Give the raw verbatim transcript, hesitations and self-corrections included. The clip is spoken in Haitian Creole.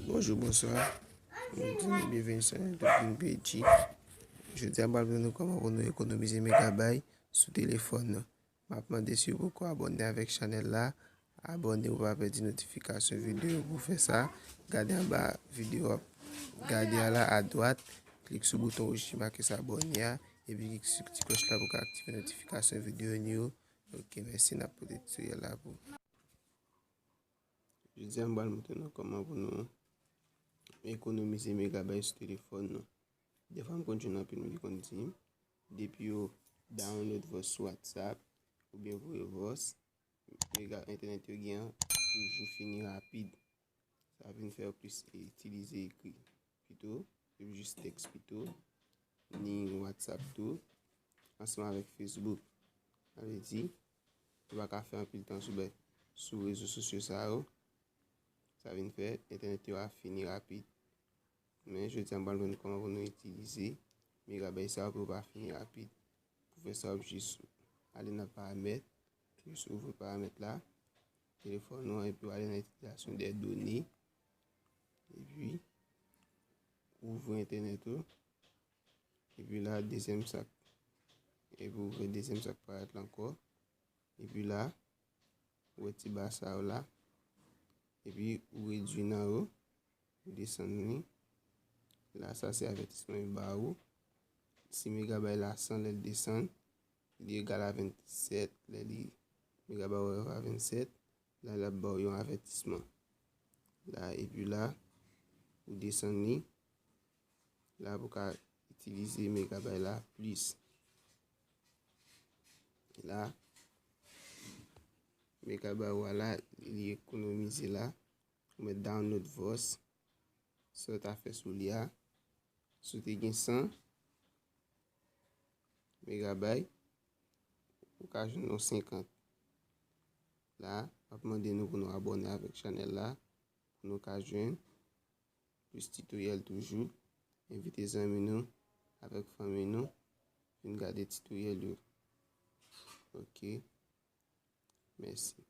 Bonjou, bonswa. Nou di nou byenveni sou YouTube Green P G. Jodi a, m pral montre nou kòman pou nou ekonomize megabay sou telefòn nou. M ap mande si w poko abòne avèk chanèl la, abòne pou w pa pèdi notifikasyon videyo. Pou fè sa, gade anba videyo w ap gade a la, adwat, klik sou bouton wouj ki make sa abòne a, epi klik sou ti klòch la pou w ka aktive notifikasyon videyo nou yo. Ok, mèsi, n ap pote tutorial la pou. Jodi a, m pral montre nou kòman pou nou ekonomize megabay sou telefòn nou. Defwa, m konn jwenn anpil moun ki konn di m, depi yo download voice sou WhatsApp oubyen voye voice, mega entènèt yo gen an toujou fini rapid. Sa vin fè yo plis itilize ekri pito, epi jis tèks pito, ni WhatsApp tou, ansanm avèk Facebook. Sa vle di, yo pa ka fè anpil tan sou bè, sou rezo sosyo sa yo. Sa vin fè entènèt yo a fini rapid. Men jodi a, m pral montre nou kòman pou nou itilize megabay sa yo pou yo pa fini rapid. Pou fè sa, w ap jis ale nan paramèt, jis ouvri paramèt la, telefòn ou an, epi w ale nan itilizasyon dè done, epi ouvri entènèt ou, epi la, dezyèm sa k, epi ouvri dezyèm sa k parèt la ankò, epi la, ou wè ti ba sa yo la, epi ou redui nan yo, ou desann li. La, sa se avètisman yo ba ou. Si megabay la san, lè l desann, li egal a vennsèt, lè li megabay ou a vennsèt, la, l ap ba w yon avètisman. La, epi la, ou desann li. La, pou ka itilize megabay la plis. La, megabay ou a la, li ekonomize la. Ou mèt download voice. Sa w ta fè sou li a. Si w te gen san megabay, ou ka jwenn yon senkant. La, m ap mande nou pou nou abòne avèk chanèl la, pou nou ka jwenn plis titoryèl toujou. Envite zanmi nou avèk fanmi nou vin gade titoryèl yo. Ok. Mèsi.